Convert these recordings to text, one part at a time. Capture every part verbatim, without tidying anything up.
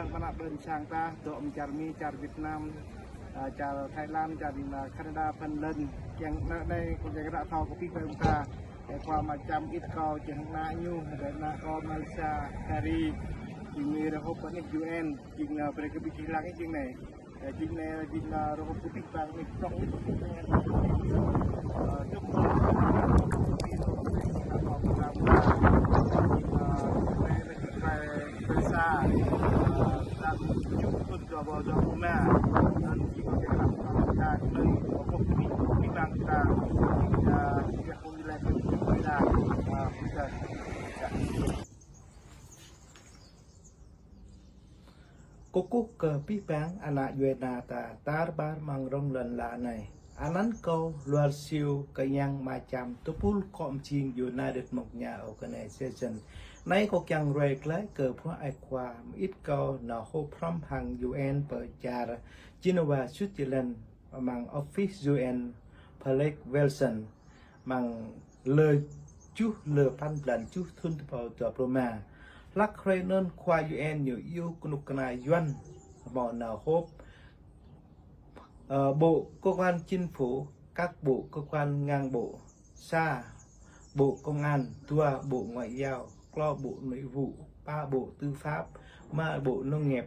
Mơ̆ng ană ƀôn sang ta, dŏ mơ̆ng čar Mi, čar Việt Nam, a, čar Thái Lan, čar, a, Canada, Phần Lan, kiăng anai, anai, kâo kiăng ră thâo kơ abih bang ta, ơ, khua mơčăm ih kâo, jing hăng ană ñu, ƀing ană kâo Malaysia, Kari, jing ñu rơhôp pơ anih U N, jing, a, brơi kơ ƀing gih lăng ih jing anai. Ơ, jing anai, jing, a, rơhôp kơ abih bang anih prŏng, ơ, dŏ, ơ, Kơkuh kơ abih bang ană djuai ana ta tar ƀar amăng rŏng lŏn la anai. Anăn kâo Luar Siu, kơ yang mơčăm tơpul akŏ mơjing United Montagnard Organization. Anai kâo kiăng ruai glaĭ kơ bruă ơi khua mơit kâo nao hôp hrŏm hăng U N pơ čar Geneva, Switzerland, amăng office U N Palais Welsen, amăng lơ tơjuh lơ păn blan tơjuh thŭn dua rơbâo dua pluh rơma. Hlăk hrơi anŭn khua U N ñu iâu kơnuk kơna Yuan hmâo nao hôp, ơ, bộ cơ quan chính phủ, các bộ cơ quan ngang bộ, sa bộ công an, dua bộ ngoại giao, klâo bộ nội vụ, ba bộ tư pháp, rơma bộ nông nghiệp,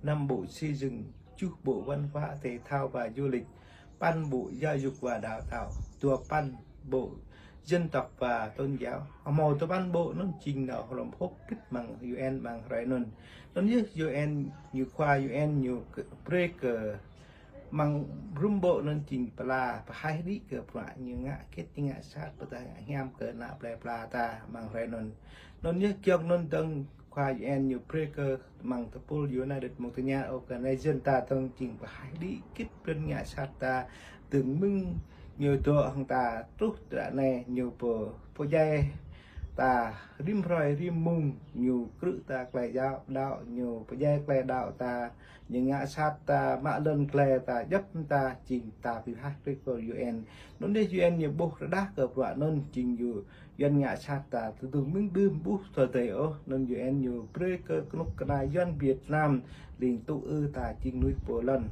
năm bộ xây dựng, tơjuh bộ văn hóa thể thao và du lịch, păn bộ giáo dục và đào tạo, dua păn bộ dân tộc và tôn giáo. Hmâo dua păn bộ anŭn jing nao hrŏm hơ̆k kĭt amăng U N amăng hrơi anŭn. Anŭn yơh U N ñu khua U N ñu kơ-, brơi kơ amăng rŭm bộ anŭn jing pơala pơhaih đĭ kơ bruă ñu ngă kĭt ñu ngă sat pơdah ngă hiam kơ ană plei pla ta amăng hrơi anŭn. Anŭn yơh giŏng anŭn dơ̆ng khua U N ñu brơi kơ amăng tơpul United Montagnard Organization ta dơ̆ng jing pơhaih đĭ kĭt pran ngă sat ta dơ̆ng mơ̆ng ñu dŏ hăng ta truh ră anai ñu pơ-, pơdjai ta rĭm hrơi rĭm mông, ñu krư̆ ta tơlơi đaŏ, đaŏ, ñu pơdjai tơlơi đaŏ ta, ñu ngă sat ta, mă lŏn tơlơi ta, djŏp ta, jing ta pơhaih brơi kơ U N. Anŭn yơh U N ñu ƀuh rơđah kơ bruă anŭn jing ñu Yuan ngă sat ta, tơdang mơ̆ng đưm ƀuh tơdơi ôh, anŭn U N ñu brơi kơ kơnuk kơna Yuan Việt Nam, ling tŭ ư ta jing mơnuih pô lŏn.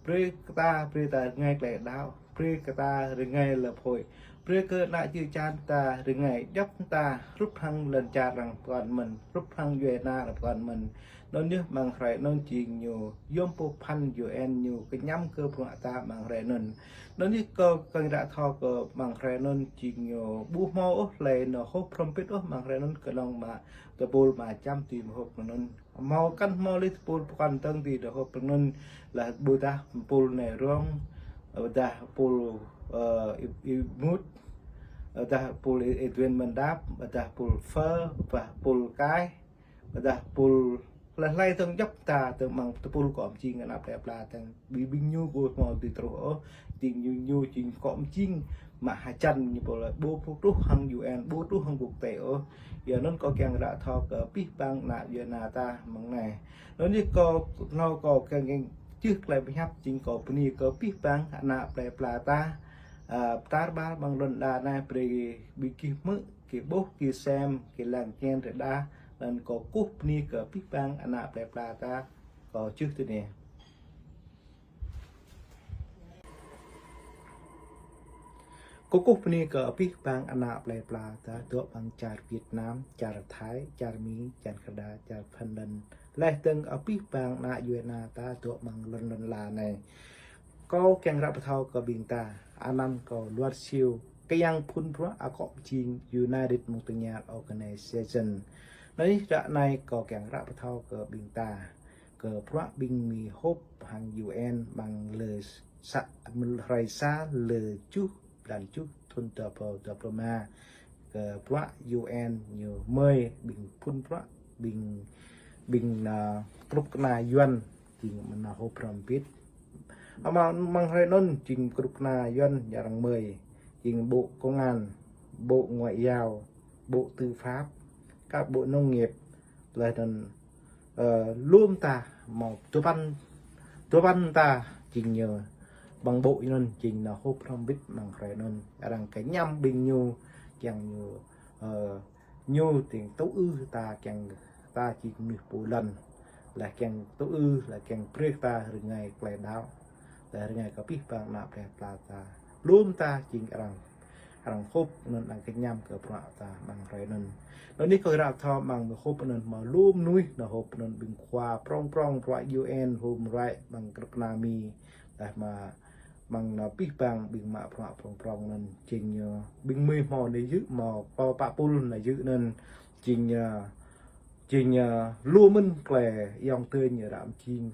Brơi kơ ta, brơi ta rơngai tơlơi đaŏ, brơi kơ ta rơngai lơp hơi, brơi kơ ană čư̆ čan ta rơngai djŏp ta, hrup hăng lŏn čar arăng pơkŏn mơ̆n, hrup hăng djuai ana arăng pơkŏn mơ̆n. Anŭn yơh amăng hrơi anŭn jing ñu yom pơphan U N ñu kơñăm kơ bruă ta amăng hrơi anŭn. Anŭn yơh kâo kiăng ră thâo kơ amăng hrơi anŭn jing ñu ƀu hmâo ôh tơlơi nao hôp hrŏm pĭt ôh amăng hrơi anŭn kơnơ̆ng mă tơpul mơčăm tui mơhôp anŭn. Hmâo kăn hmâo lĕ tơpul pơkŏn dơ̆ng tui nao hôp anŭn lah ƀôdah tơpul Nai Rong, ƀôdah tơpul, ơ, I-, Imut, ƀôdah tơpul Edwin Mendap, ƀôdah tơpul Phơ, ƀôdah tơpul Kaih, ƀôdah tơpul hlơi hlơi dơ̆ng djŏp ta dơ̆ng amăng tơpul akŏ mơjing ană plei pla dơ̆ng. Ƀing, ƀing ñu ƀu hmâo dưi truh ôh, jing ñu, ñu jing akŏ mơjing mă hơjăn ñu pô lơi ƀu, ƀu truh hăng U N, ƀu truh hăng quốc tế ôh. Yua anŭn kâo kiăng ră thâo kơ abih bang ană djuai ana ta amăng anai. Anŭn yơh kâo, anŭn kâo kiăng, kiăng čih tơlơi pơhiăp jing kâo bơni kơ abih bang ană plei pla ta, a, tar ƀar amăng lŏn la anai brơi ƀing gih hmư̆, gih ƀuh, gih sem, gih lăng ñen rơđah, anŭn kâo kơkuh bơni kơ abih bang ană plei pla ta, kâo čih tui anai. Kơkuh bơni kơ abih bang ană plei pla ta dŏ amăng čar Việt Nam, čar Thái, čar Mi, čar Canada, čar Phần Lan. Laih dơ̆ng abih bang ană djuai ana ta dŏ amăng lŏn, lŏn la anai. Kâo kiăng ră pơthâo kơ ƀing ta, anăn kâo Luar Siu, kơ yang phun bruă akŏ mơjing United Montagnard Organization. Anai ră anai kâo kiăng ră pơthâo kơ ƀing ta kơ bruă ƀing Mi hôp hăng U N amăng lơ sa, hrơi sa lơ tơjuh blan tơjuh thŭn dua rơbâo dua pluh rơma. Kơ bruă U N ñu mơi ƀing phun bruă, ƀing, ƀing, a, kơnuk kơna Yuan jing mơ̆n nao hôp hrŏm pĭt. Amăng, amăng hrơi anŭn jing kơnuk kơna Yuan ñu arăng mơi, jing Bộ Công an, Bộ Ngoại giao, Bộ Tư pháp, các Bộ Nông nghiệp, laih anŭn, ơ, lŏm ta hmâo dua păn, dua păn ta jing ñu amăng bộ anŭn jing nao hôp hrŏm pĭt amăng hrơi anŭn. Arăng kơñăm ƀing ñu, kiăng ñu, ơ, ñu tĭng tŭ ư ta kiăng ta jing mơnuih pô lŏn. laih kiăng tŭ ư, laih kiăng brơi kơ ta rơngai tơlơi đaŏ, laih rơngai kơ abih bang ană plei pla ta. Lŏm ta jing arăng, arăng hôp anŭn, arăng kơñăm kơ bruă ta amăng hrơi anŭn. Anŭn yơh kâo ră thâo amăng mơhôp anŭn mơ̆ lŏm mơnuih nao hôp anŭn, ƀing khua prong prong bruă U N, human rights, amăng kơnuk kơna Mi, laih mơ̆ amăng anŭn abih bang ƀing mă bruă prong prong anŭn, jing, ơ, ƀing mơi hmâo anai yơh, hmâo pă pă pul anai yơh anŭn, jing, ơ, jing, ơ, lu mơ̆n tơlơi ayŏng adơi ñu ră mơjing,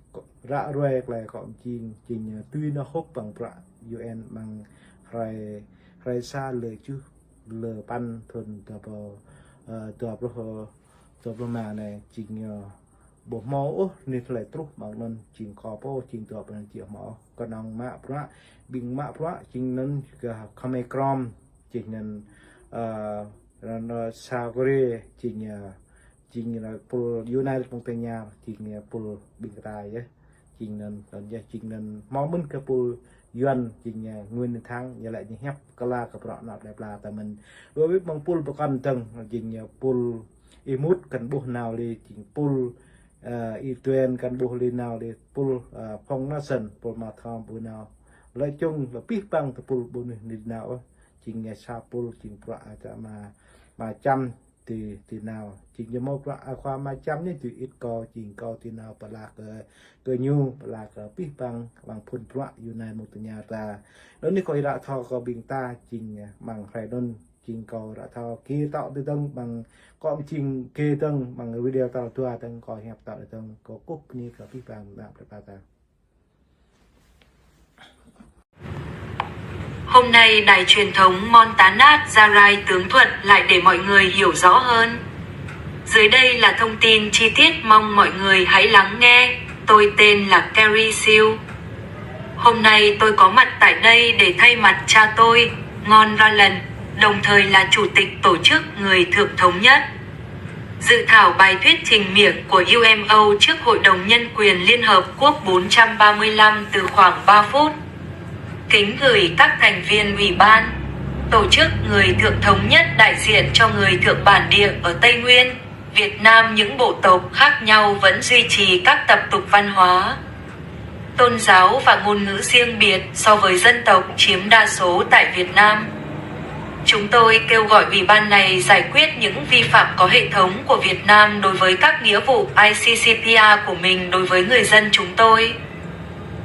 ră ruai tơlơi akŏ mơjing, jing, ơ, tui nao hôp amăng bruă U N amăng hrơi, hrơi sa lơ tơjuh, lơ păn thun dua rơbâo, ơ, dua pluh, ơ, dua pluh rơma anai, jing, ơ, ƀu hmâo ôh anai tơlơi truh amăng anŭn, jing kâo pô, jing dua pluh anŭn či hmâo ôh. Kơnơ̆ng mă bruă, ƀing mă bruă, jing anŭn gah Khmer Krom, jing anŭn, ơ, anŭn, ơ, South Korea, jing, ơ, jing anŭn pul United Montagnard, jing, ơ, pul ƀing kơtai yơh. Jing anŭn, anŭn yơh, jing anŭn hmâo mơ̆n kơ pul Yuan, jing, ơ, Nguyễn Thắng, ñu laĭ ñu hiăp kơ la kơ bruă ană plei pla ta mơ̆n. Đối với amăng pul pơkŏn dơ̆ng, jing, ơ, pul Y Mut kăn ƀuh nao lĕ, jing pul, ơ, Y Tuen kăn ƀuh lĕ nao lĕ, pul, ơ, Phong Nasson, pul Ma Thom ƀu nao. Lĕ čung, lĕ abih bang tơpul ƀu mơnuih anai nao ôh. Jing, ơ, sa pul, jing bruă, ơ, ta Ma, Ma Čăm, tui, tui nao. Jing ñu hmâo bruă, ơ, khua Ma Čăm anai tui ĭt kâo, jing kâo tui nao pơala kơ, kơ ñu, pơala kơ abih bang, bang phun bruă United Montagnard ta. Anŭn yơh kâo ră thâo kơ ƀing ta, jing, ơ, amăng hrơi anŭn, jing kâo ră thâo gih tŏ tui dơ̆ng amăng, kâo jing gih dơ̆ng amăng video tal dua dơ̆ng, kâo hiăp tŏ tui dơ̆ng, kâo kơkuh bơni kơ abih bang ană plei pla ta. Hôm nay đài truyền thống Montagnard Gia Rai tường thuật lại để mọi người hiểu rõ hơn. Dưới đây là thông tin chi tiết, mong mọi người hãy lắng nghe. Tôi tên là Carrie Siu. Hôm nay tôi có mặt tại đây để thay mặt cha tôi, Ngon Ralland, đồng thời là chủ tịch tổ chức Người Thượng Thống Nhất, dự thảo bài thuyết trình miệng của U M O trước Hội đồng Nhân quyền Liên Hợp Quốc bốn trăm ba mươi lăm từ khoảng ba phút. Kính gửi các thành viên ủy ban, tổ chức Người Thượng Thống Nhất đại diện cho người Thượng bản địa ở Tây Nguyên, Việt Nam, những bộ tộc khác nhau vẫn duy trì các tập tục văn hóa, tôn giáo và ngôn ngữ riêng biệt so với dân tộc chiếm đa số tại Việt Nam. Chúng tôi kêu gọi ủy ban này giải quyết những vi phạm có hệ thống của Việt Nam đối với các nghĩa vụ I C C P R của mình đối với người dân chúng tôi.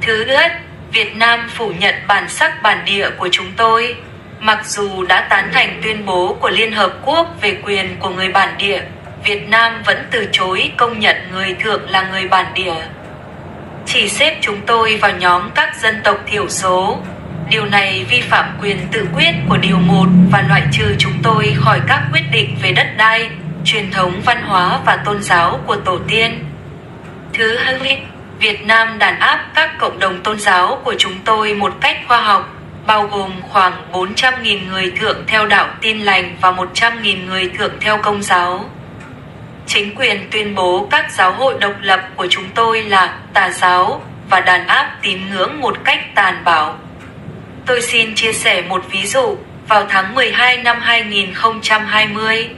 Thứ nhất, Việt Nam phủ nhận bản sắc bản địa của chúng tôi. Mặc dù đã tán thành tuyên bố của Liên Hợp Quốc về quyền của người bản địa, Việt Nam vẫn từ chối công nhận người Thượng là người bản địa, chỉ xếp chúng tôi vào nhóm các dân tộc thiểu số. Điều này vi phạm quyền tự quyết của Điều một và loại trừ chúng tôi khỏi các quyết định về đất đai, truyền thống văn hóa và tôn giáo của tổ tiên. Thứ hai, Việt Nam đàn áp các cộng đồng tôn giáo của chúng tôi một cách khoa học, bao gồm khoảng bốn trăm nghìn người Thượng theo đạo Tin Lành và một trăm nghìn người Thượng theo Công giáo. Chính quyền tuyên bố các giáo hội độc lập của chúng tôi là tà giáo và đàn áp tín ngưỡng một cách tàn bạo. Tôi xin chia sẻ một ví dụ. Vào tháng mười hai năm hai nghìn không trăm hai mươi,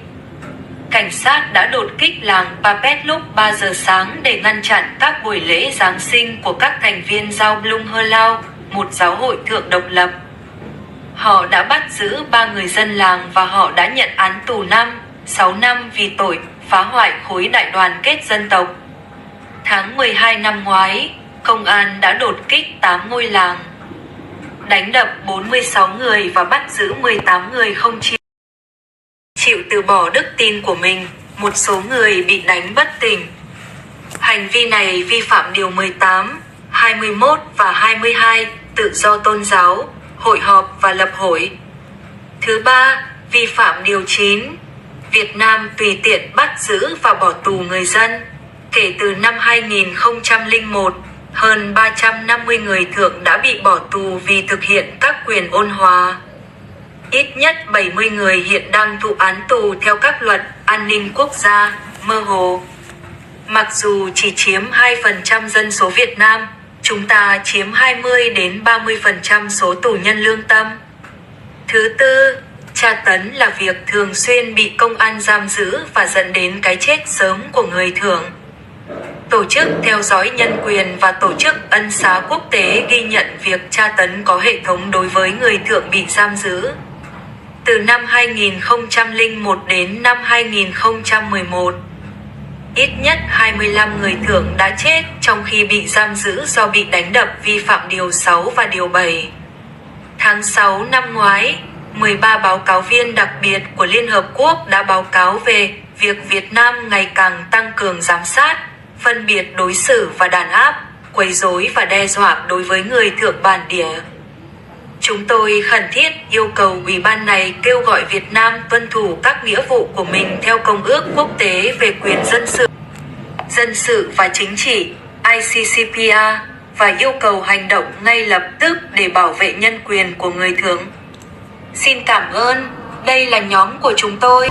cảnh sát đã đột kích làng Papet lúc ba giờ sáng để ngăn chặn các buổi lễ Giáng sinh của các thành viên Giao Blung Hơ Lao, một giáo hội Thượng độc lập. Họ đã bắt giữ ba người dân làng và họ đã nhận án tù năm, sáu năm vì tội phá hoại khối đại đoàn kết dân tộc. Tháng mười hai năm ngoái, công an đã đột kích tám ngôi làng, đánh đập bốn mươi sáu người và bắt giữ mười tám người không chịu, chịu từ bỏ đức tin của mình, một số người bị đánh bất tỉnh. Hành vi này vi phạm điều mười tám, hai mươi mốt và hai mươi hai, tự do tôn giáo, hội họp và lập hội. Thứ ba, vi phạm điều chín, Việt Nam tùy tiện bắt giữ và bỏ tù người dân. Kể từ năm hai nghìn không trăm lẻ một, hơn ba trăm năm mươi người Thượng đã bị bỏ tù vì thực hiện các quyền ôn hòa. Ít nhất bảy mươi người hiện đang thụ án tù theo các luật an ninh quốc gia, mơ hồ. Mặc dù chỉ chiếm hai phần trăm dân số Việt Nam, chúng ta chiếm hai mươi đến ba mươi phần trăm số tù nhân lương tâm. Thứ tư, tra tấn là việc thường xuyên bị công an giam giữ và dẫn đến cái chết sớm của người Thượng. Tổ chức theo dõi nhân quyền và Tổ chức Ân xá Quốc tế ghi nhận việc tra tấn có hệ thống đối với người thượng bị giam giữ. Từ năm hai nghìn không trăm lẻ một đến năm hai nghìn không trăm mười một, ít nhất hai mươi lăm người thượng đã chết trong khi bị giam giữ do bị đánh đập vi phạm Điều sáu và Điều bảy. Tháng sáu năm ngoái, mười ba báo cáo viên đặc biệt của Liên Hợp Quốc đã báo cáo về việc Việt Nam ngày càng tăng cường giám sát, phân biệt đối xử và đàn áp, quấy rối và đe dọa đối với người thượng bản địa. Chúng tôi khẩn thiết yêu cầu ủy ban này kêu gọi Việt Nam tuân thủ các nghĩa vụ của mình theo Công ước Quốc tế về quyền dân sự, dân sự và chính trị, I C C P R, và yêu cầu hành động ngay lập tức để bảo vệ nhân quyền của người thượng. Xin cảm ơn. Đây là nhóm của chúng tôi.